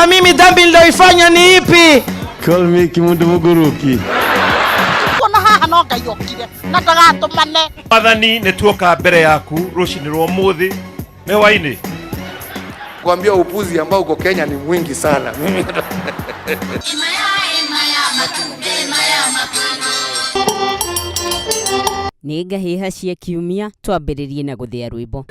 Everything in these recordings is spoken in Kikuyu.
Nauliza mimi dhambi niliyoifanya ni ipi? Call me Kimundu Muguruki. Ona haha no Ngai okire na ndagatũmane. Mwathani nĩ tuoka mbere yaku rũcinĩ rwa ũmũthĩ nĩ hwainĩ. Kuambia upuzi ambao uko Kenya ni mwingi sana. Mimi Nĩ ngahĩha cia kiumia twambĩrĩrie na gũthĩa rwĩmbo.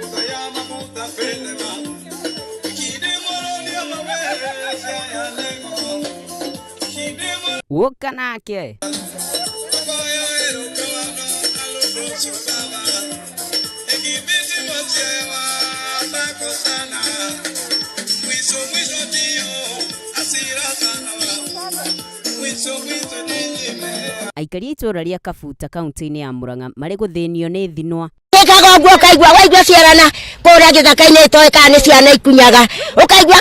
Woka nake. Aikari a itũũra rĩa Kabuta kaunti-inĩ ya Murang'a marĩ gũthĩnio nĩ thinwa. Ĩkaga ũguo ũkaigua waigua ciarana kũrĩa gĩthaka-inĩ itoĩ kana nĩ ciana ikunyaga ũkaigua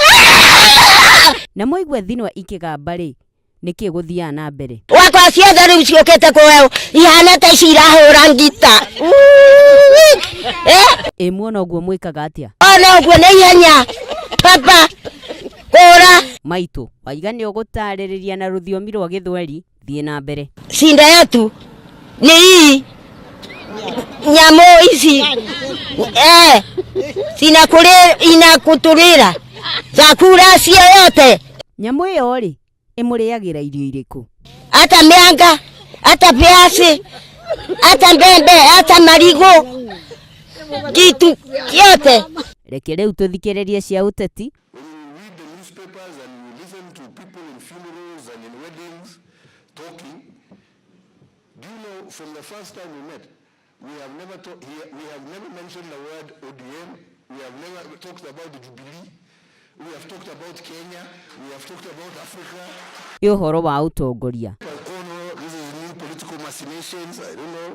Na mwaigua thinwa ikĩgamba-rĩ, nĩkĩ gũthiaga na mbere? Wakwa ciothe rĩu ciũkĩte kũheo ihana ta ici irahũra ngita. Ĩ muona ũguo mwĩkaga atĩa? Ona ũguo nĩ ihenya papa kũra. Maitũ, waiga nĩ ũgũtarĩrĩria na rũthiomi rwa gĩthweri, thiĩ na mbere. Shinda yetu ni hii nyamũ ici inakutulira chakula sio yote. Nyamũ ĩyo-rĩ, ĩmũrĩagĩra irio irĩkũ? Hata mĩanga, hata viazi, hata mbembe, hata marigũ, kitu yote. Reke rĩu tũthikĩrĩrie cia ũteti. When you read the newspapers and you listen to people in funerals and in weddings talking, do you know from the first time we met, we have never we have never mentioned the word ODM, we have never talked about the Jubilee, we have talked about Kenya, we have talked about Africa. Ĩ ũhoro wa ũtongoria. Oh no, this is new political machinations, I don't know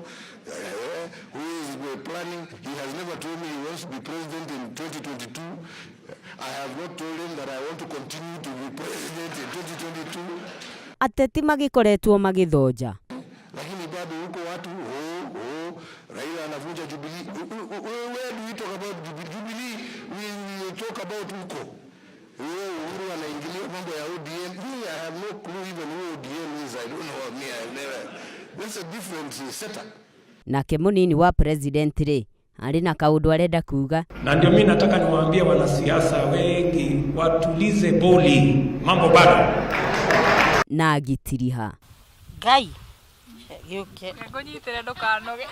who is planning. He has never told me he wants to be president in 2022. I have not told him that I want to continue to be president in 2022. Ateti magĩkoretwo magĩthonja. Lakini bado huko watu oh, oh, Raila anavunja Jubilee. Where do we talk about Jubilee? Jubilee we talk about huko. Wewe Uhuru anaingilia mambo ya ODM. Me, I have no clue even who ODM is. I don't know. Me, I have never. That's a different setup. Nake mũnini wa president rĩ, arĩ na kaũndũ arenda kuga. Na ndio mimi nataka niwaambie wanasiasa wengi watulize boli, mambo bado. Na agitiriha. Ngai gĩũke. Ngũnyitĩre ndũkanoge.